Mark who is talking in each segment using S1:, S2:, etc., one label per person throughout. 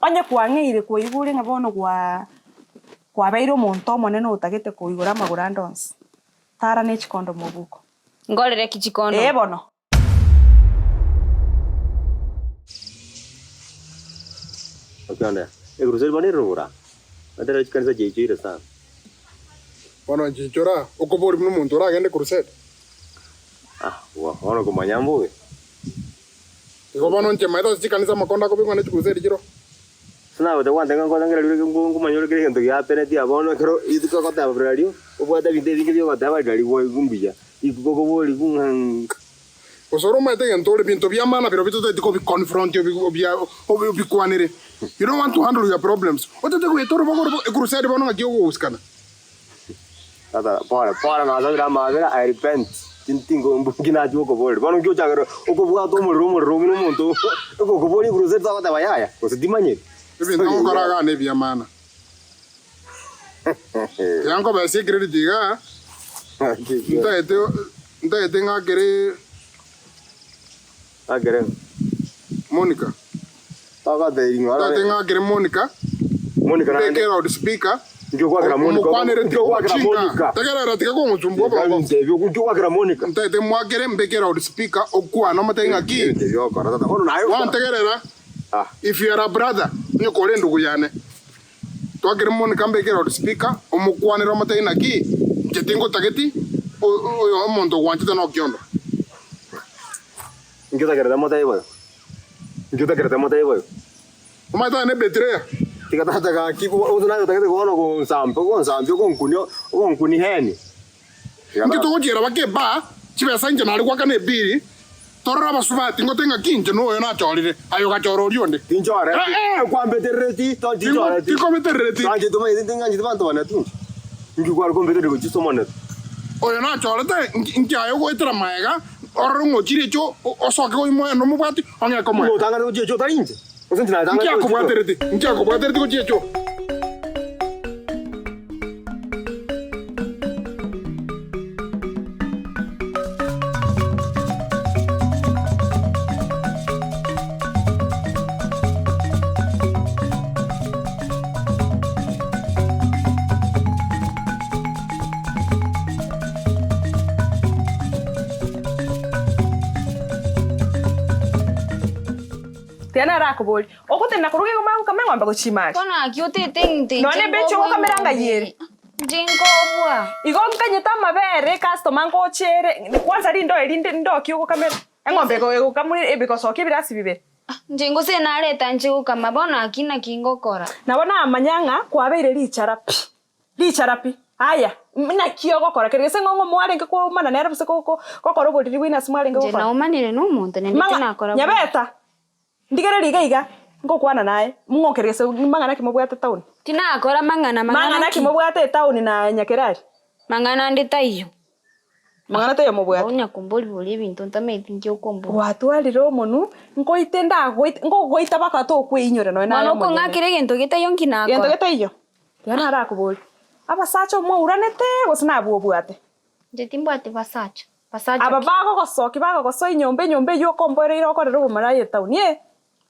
S1: Onye kwang'eire kwaigure ng'a bono gwaa kwabeire omonto omonene otagete koigora amagoro ande onsi, tara ne chikondomu obuko.
S2: Ngorere ki chikondomu?
S1: Ee bono.
S3: Okionde, Ekurusedi bono ere rogoro aa, batera chikanisa chiaichoire sana.
S4: Bono nchichora okoboria buna omonto oragende crusade.
S3: Ah, bono komanya mbobe.
S4: Igo bono inche maete ase chikanisa amakondo akobekwa ne chikurusedi chiroo.
S3: Ase nagocha gwantebia ng'a nkote nkera riria nkomanya ore kera egento giapeneti aa bono ekero rituko ogoteba riario obwate ebinto ebinge bia ogoteba riria riria mbuya rituko okoborigwa ng'a.
S4: Gose ore omanyete egento ore binto bia maana birobio totageti kobi confront obikwanere you don't want to handle your problems otete goeta orobago orobago ecrusade bono ng'aki ogohusikana.
S3: Tata, pole pole nasabire amabera, I repent, tingo mbuki nachia gokoboreria. Bono nki ochakera okobwata omorero omorero buna omonto ogokoboria igoro gose togoteba yaya gose timanyeti.
S4: Ebinto ogokora igaa nebiamana. Tiga nkobesie ecredit igaa, ntagete ntagete ng'akere
S3: Ng'akere ng'o?
S4: Monica.
S3: Togotebi ng'o?
S4: Ntagete ng'akere Monica,
S3: Monica naende.
S4: mbeke loud speaker,
S3: Nki ogoakera Monica?
S4: omokwanere
S3: Nki ogoakera
S4: ogochika.
S3: Monica?
S4: Tegerera tiga kong'osumbua obongo.
S3: Ntebi nki ogoakera Monica?
S4: Ntagete mwakere mbeke loud speaker okwane omotebi ng'aki.
S3: Ebinto ebi ogokora tata bono naye.
S4: Bono tegerera,
S3: Ah.
S4: if you are a brother, onye kore endugu yane, twakere Monica mbeke loud speaker, omokwanere omotebi naki, inche tingotageti, oyo omonto ogwanchete nokiondo.
S3: Nki otakerete motebi boyo? Nki otakerete motebi boyo?
S4: Omanyete aye ne betrayal.
S3: Tiga tata gaki gose naye otagete bono gonsamba ogonsambia ogonkunia ogonkunia heni. Tiga
S4: Inki
S3: tata.
S4: togochiera baka ebaa, chibesa inche nare goakana ebiri, torore abasubati ngote ng'aki inche noyo nachorire, aye ogachora oria onde.
S3: Tinchoreti.
S4: Eh, eh.
S3: Kwambeterereti to
S4: Tingo-
S3: tinchoreti.
S4: Tinkobeterereti.
S3: Tancheti omanyete ting'ancheti banto bane tinche. Inki kware kombetereria gochia ase omonene?
S4: Oyo nachorete, nki nki aye ogoetera maega, orore ng'a ochire echio, osoke oimoe nomobwati, ong'e komoe.
S3: Nigo otang'anete gochia echio otari inche? Gose inche
S4: Nki
S3: natang'anete gochia echio?
S4: akobwatereti? Nki akobwatereti gochia echio?
S1: Tiga nere akoborie, Ogotenena korwa iga magokama eng'ombe gochia imari?
S2: Bono naki otete ng'ite inche
S1: Nonya ebeche
S2: nkobua
S1: ogokamera
S2: eng'ombe
S1: ng'ai ere?
S2: eye? Inche nkobua.
S1: Igo nkanyete amabere ecustomer ngocha ere, kwanza rindo eri ndi ndoki ogokamera, eng'ombe ego egokamwa ebigosokia ebirasi bibere.
S2: Inche gose nareta inche gokama, bono naki naki ngokora?
S1: Nabo namanya ng'a kwabeire richara pi, richara pi. Aya, naki ogokora kere gese ng'o ng'o mwarenge koumana nere gose ko- ko gokora oboriri bwaino ase mwarenge
S2: Inche
S1: gokora?
S2: naumanire nomonto naende
S1: Mang'a,
S2: tinakora bobe.
S1: Nyabeta, ndigereria iga iga, ngokwana naye, ng'o kere gese mang'ana ki mobwate etown?
S2: Tinakora mang'ana, mang'ana
S1: Mang'ana ki
S2: ki?
S1: mobwate etown na Nyakerari?
S2: Mang'ana ande taiyo.
S1: Mang'ana taiyo mobwate.
S2: Onya kombori-boria ebinto ntamaeti inki okomboria.
S1: Gwatwarire omonwe, nkoite ndagoite, nkogoita mpaka tokweinyora nonya naye
S2: Bono
S1: omonyene.
S2: okong'akera egento getaiyo nki nakora?
S1: Gento getaiyo? Tiga narakoborie, abasacha omwauranete gose nabwo obwate?
S2: Inche timbwati basacha. Basacha
S1: Aba
S2: ki?
S1: bagogosokia bagogosoa enyomba, enyomba eyio okomboereire okorere obomalaya etown, eh.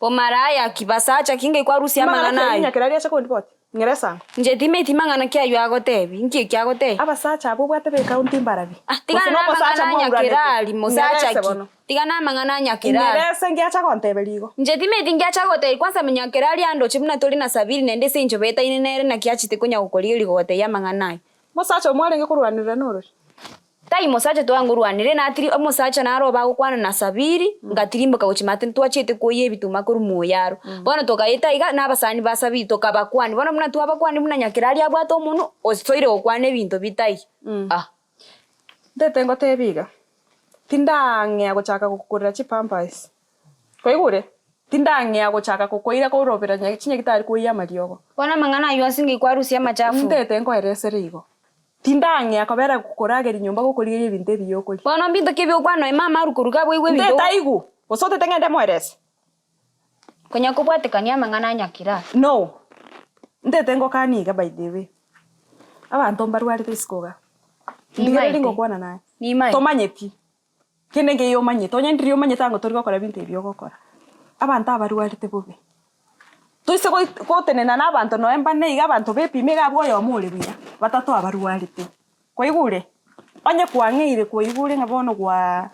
S2: Bomalaya ki? Basacha ki? Ngai kwarusia
S1: Mang'ana
S2: amang'ana
S1: ki ayio
S2: ayo?
S1: Nyakerari ache kondiboti? Ng'ira esango.
S2: Inche timeti mang'ana ki ayio agotebi? Nki eki agotebi?
S1: Abasacha abwo obwate b'ecounty mbarabi?
S2: Ah,
S1: Gose
S2: tigana
S1: nomosacha
S2: namang'ana a
S1: mwauranete?
S2: Nyakerari, mosacha
S1: Ng'erese
S2: ki?
S1: bono.
S2: Tigana amang'ana a Nyakerari.
S1: Ng'erese ngiacha gonteberia igo.
S2: Inche timeti ngiacha gotebi, kwanza Nyakerari andoche buna tore na Sabiri naende ase enchera etaine nere naki achete konya gokorigereria gogotebia amang'ana ayo.
S1: Mosacha omwarenge korwanerera norori?
S2: Tai mosacha twangorwanire, natiri omosacha naro bagokwana na Sabiri, ngatirimboka gochia maate ntwachiete koyia ebituma korwa moyaro. Bono togaeta iga na abasani ba Sabiri tokabakwania, bono buna twabakwania buna Nyakerario abwate omonwe, osoire gokwana ebinto bitaiyo ah.
S1: Ntete ngotebie iga, tindang'ea gochaka gokokorera chipampers, kwaigure? Tindang'ea gochaka kokoira korobera chinyagitari koyia amariogo.
S2: Bono amang'ana ayio ase ng'ai kwarusia amachafu?
S1: Ntete nkoeresere igo. Tindang'ea kobera korageria nyomba gokorigereria ebinto ebiya okoria.
S2: Bono mbinto ki ebi okwana oye mama arwe koruga abwo aigwe ebinto.
S1: Ntetaigwe, gose otete ng'ende moerese.
S2: Konya kobwatekania amang'ana a nyakira.
S1: No. Ntete ngokanie iga by the way. Abanto mbarwarete isiko igaa. Ndigereria ngokwana naye.
S2: Nimaete.
S1: Tomanyeti. Kende nkeiyo omanyete, onye ndiria omanyete ango tori gokora ebinto ebi ogokora. Abanto abarwarete bobe. Toise goi gotenena na abanto noe mbane iga abanto bepime iga abwo oyomo ore buya, batato abarwarete. Kwaigure? Onye kwang'eire kwaigure ng'a bono gwaa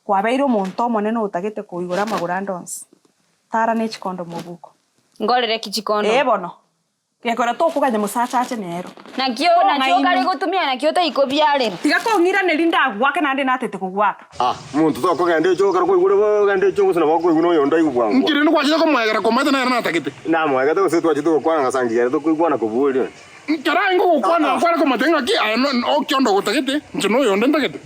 S1: kwabeire omonto omonene otagete koigora amagoro ande onsi, tara ne chikondo mobuko.
S2: Nkorere ki chikondo?
S1: Ee bono. Gekora tokoganya mosacha ache nero.
S2: Nakio nakio okare gotumia nakio otaikobiarera.
S1: Tiga kong'iraneria ndagoake naende natete kogoaka.
S3: Ah, omonto tokogenda echoo ekero kwaigure bo ogende echoo gose nabo okoigwa noyonde aigwe bwango.
S4: Nki rende gwachete komoegera komaete nere natagete?
S3: Namoegete gose twachete gokwana ng'a sangi ere tokoigwana kobua oria.
S4: Nkero aye ngogokwana kware komotebia ng'aki aye okionda ogotagete, inche noyonde ntagete.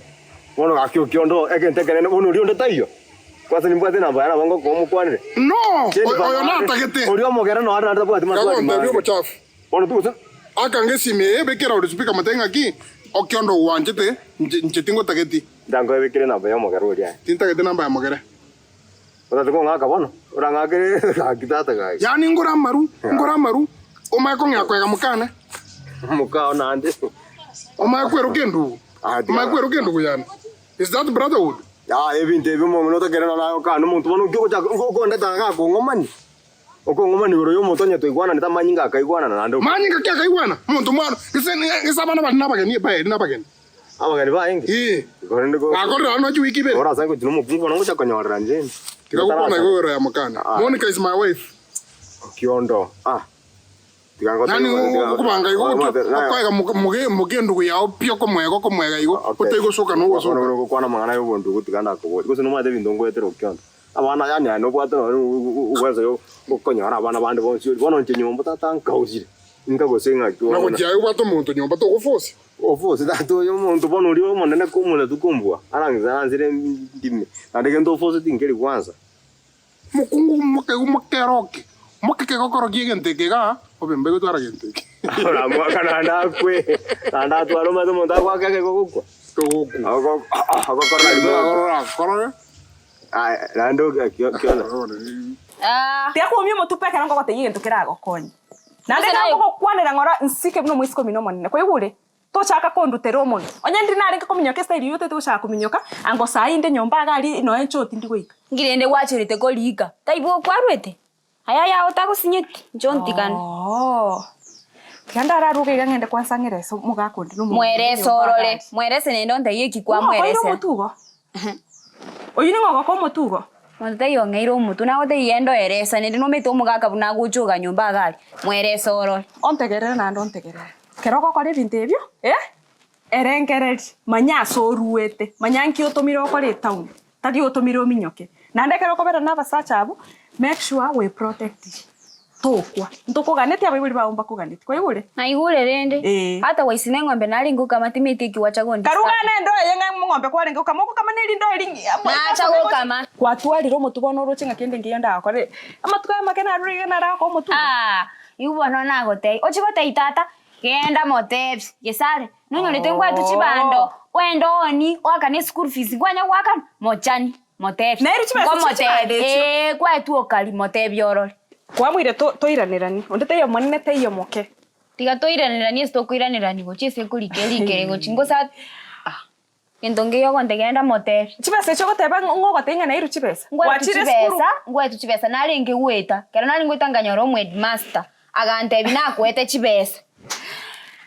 S3: Bono gaki okionda egento ekenene bono oria onde taiyo. Kwansa nimbwate enamba yaye nabo ngokoa omokwanere.
S4: No,
S3: Jennifer
S4: oyo
S3: naende,
S4: natagete.
S3: Oria omogere noare naende tabwati maswali
S4: Kagontebia
S3: mange.
S4: obochafu.
S3: Bono togose.
S4: Aka ngesimi eye bekera loudspeaker motebie ng'aki okionda ogwanchete inche inche tingotageti.
S3: Ndankoebekere enamba ya omogere oria aye.
S4: Tintagete namba ya mogere.
S3: Otati kong'aka bono, orang'akere gaki tata gaki.
S4: Yaani ngore amaru, ngore amaru, omanye kong'ea koega mokane.
S3: Mokao naende.
S4: Omanye kweroka endugu.
S3: Ah, tiga.
S4: Omanye kweroka endugu yane. Is that brotherhood?
S3: Yaya ebinto ebi omong'ina otakere nonya naye okane omonto bono nki ogochaka okondeta iga akong'omani? Okong'omani igoro ya omonto onye toigwananete amanyinga akaigwanana naende ok.
S4: Manyinga ki akaigwana? Omonto mwano, gese gese abana baria nabageni ebaeri nabageni.
S3: Abageni baye inki?
S4: Ee.
S3: Igo rende go.
S4: Bakorire abana chiwiki ibere.
S3: Ore ase ngochia na omokungu bono ngocha konyorera inche inde.
S4: Tiga gokwana igo igoro ya mokane. Monica is my wife.
S3: Okiondo, ah. Tiga ngotebi
S4: Yaani
S3: bono, tiga-
S4: okobanga igo
S3: Omate,
S4: gotwa
S3: naye-
S4: okoega moke moke endugu yao pi okomoega okomoega igo
S3: Okay.
S4: otari gosoka na ogosoka.
S3: Bono gokwana amang'ana ya obondugu tiga nakoboria. Gose nomanyete ebinto ngoetera okiondo. Abana yaani aye nobwate nonye uwezo yo okonyora abana bande bonsi ori. Bono inche nyomba tata nkausire. Inka gose ng'aki
S4: Na
S3: bono.
S4: gochia aye obwate omonto nyomba togoforce.
S3: Oforce tata oyo omonto bono oria omonene komona tokombua. Arang'ise aransire ndime. Naende gento oforce tinkeri gwansa.
S4: Mokungu moke mokeroke, moke kegokoro ki'egento eke igaa, obe mbe gotwara gento eke.
S3: Oramwaka naende akwe, naende atware omanyete omonto agoaka ekeko ogokwa.
S4: Togokwa.
S3: Ogokorora
S4: Gento
S3: rimo.
S4: akorora akorore.
S3: Aye, naende kiona.
S2: Ah.
S1: Tiga koumia omotupa ekero ngogotebia egento keragokonye. Naende
S2: Gose
S1: ekero
S2: naye-
S1: ngogokwanera ng'ora nsike buna omoiseke omino omonene, kwaigure? Tochaka kondutera omonwa. Onye ndiri narenge kominyoka estyle eyio otagete gochaka kominyoka, ango saa inde nyomba iga aria nonya nchoti ndi goika.
S2: Nki rende gwacherete korika? Taibo okwarwete? Aya ayao tagosinyeti, inche ontigane.
S1: Oo. Tiga ndararuge iga ng'ende kwansa ng'erese omogaka onde nomonto onde
S2: Mwerese
S1: nyomba iga
S2: orore,
S1: aria.
S2: mwerese naende ontebie eki
S1: Ng'o okoire
S2: kwamweresera.
S1: omotwe igo? Oyio ning'o ogoka omotwe igo?
S2: Monto taiyo ong'eire omotwe, nagotebia genda oeresa naende nomanyete omogaka buna agocha oga nyomba iga aria, mwerese orore.
S1: Ontegerere naende ontegerere. Ekero ogokora ebinto ebio, eh, erengereria, manya ase oruete, manya nki otomire okore etown, tari otomire ominyoke. Naende ekero okobera na abasacha abwo, make sure weprotectiri, tokwa. Ntokoganetie abaibori bao mbakoganetie, kwaigure?
S2: Naigure rende,
S1: Ee.
S2: hata gwaisina eng'ombe narenge gokama timeti eki gwacha
S1: Karuga
S2: gondisturb.
S1: na endoo eye ng'a eng'ombe kwarenge gokama, ogokama na erindoo eri
S2: Nacha gokama.
S1: Kwatwarire omotwe bono oroche ng'a kende nkeiyo ndagokore. Amatuko aya make narure iga naragoka omotwe iga.
S2: Aah, Igo bono nagotebia, ochie gotebia tata, genda motebie, Gesare, nonyorete ngwetwe chibando, oende oonie, oakane eschool fees, nkwanya goakana? Mochani, motebie.
S1: Nairu chibesa chie chibando
S2: Nkomotebia,
S1: echio.
S2: ee, kwetwe okari, motebie orore.
S1: Kwamoire to toiranerani, onde taiyo omonene taiyo omoke.
S2: Tiga toiraneranie ase tokoiranerani gochia ase ekorika erikere gochia ngose ah. Gento nkeiyo ogontebia genda motebie.
S1: Chibesa echio ogoteba ng'a ogotebia ng'a nairwe chibesa.
S2: Ngwetwe
S1: Gwachire esukuru.
S2: chibesa, ngwetwe chibesa narenge goeta, ekero narenge goeta nkanyora omoheadmaster, agantebia nakoete chibesa.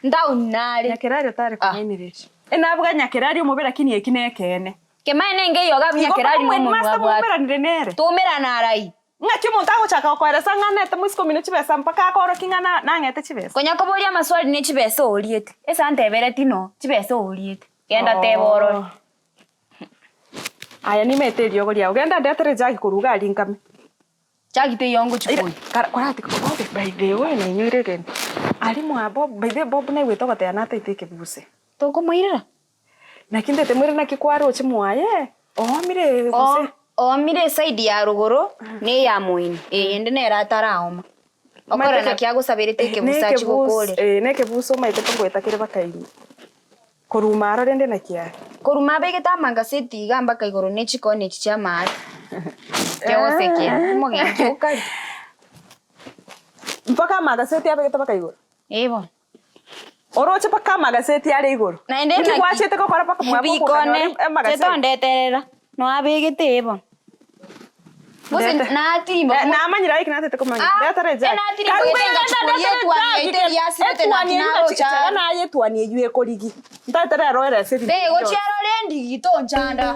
S2: Ntown nare.
S1: Nyakerario tare
S2: Ah.
S1: kong'ainereria. Enabuga Nyakerario omobe lakini eki nekeene.
S2: Kemaene nkeiyo iga
S1: Igo mpaka
S2: Nyakerario nomonwa
S1: omoheadmaster
S2: abwate.
S1: mwaumeranire nere.
S2: Toumerana arai.
S1: Ng'aki omonto agochaka gokoeresa ng'a nete moisiko omino chibesa mpaka akoorokia ng'a na nang'ete chibesa?
S2: Konya koboria amaswali ne chibesa ooriete. Ase anteberetie no, chibesa ooriete. Genda teba orore.
S1: Aya nimaete eriogo riao. Genda ndetere ejagi korwa iga aria nkame.
S2: Jagi teiyo ngochia
S1: Ira
S2: koywa.
S1: kara korati Bob by the way nainyoire egento. Aria mwa Bob by the way Bob naigwete ogoteba nataete ekebuse.
S2: Tokomoirera?
S1: Naki ntete mwire naki kwaroche mwaye, oomire gose?
S2: Oomire eside ya rogoro na eya moino, eyende nere ataraoma. Okore naki agosaberete ekebusa achie gokorera.
S1: Ee, nekebusa omanyete tongoeta kere bakaini. Koruma aro rende naki are?
S2: Koruma abegete amangaseti iga mpaka igoro ne chikoni echi chia amaate. Kegosekia, omogenki okare.
S1: Mpaka amangaseti abegete mpaka igoro?
S2: Ee bono.
S1: Oroche mpaka amagaseti are igoro.
S2: Naende
S1: Inki
S2: naki
S1: gwachete gokora mpaka mwabo
S2: bikone
S1: okonyora amagaseti?
S2: chetondeterera noabegete ee bono. Gose
S1: Ndete.
S2: natirimba
S1: Eh, namanyire aye kinatete komanya.
S2: Ah,
S1: Ndetere ejagi.
S2: eh, natirimba gete ngachukua etuani yaito eria asirete naki naroche
S1: Chaga naye etuani eywo ekorigi. Ntaete rero erese ebinto
S2: Bego
S1: bionsi.
S2: chiarore endigi tonchanda.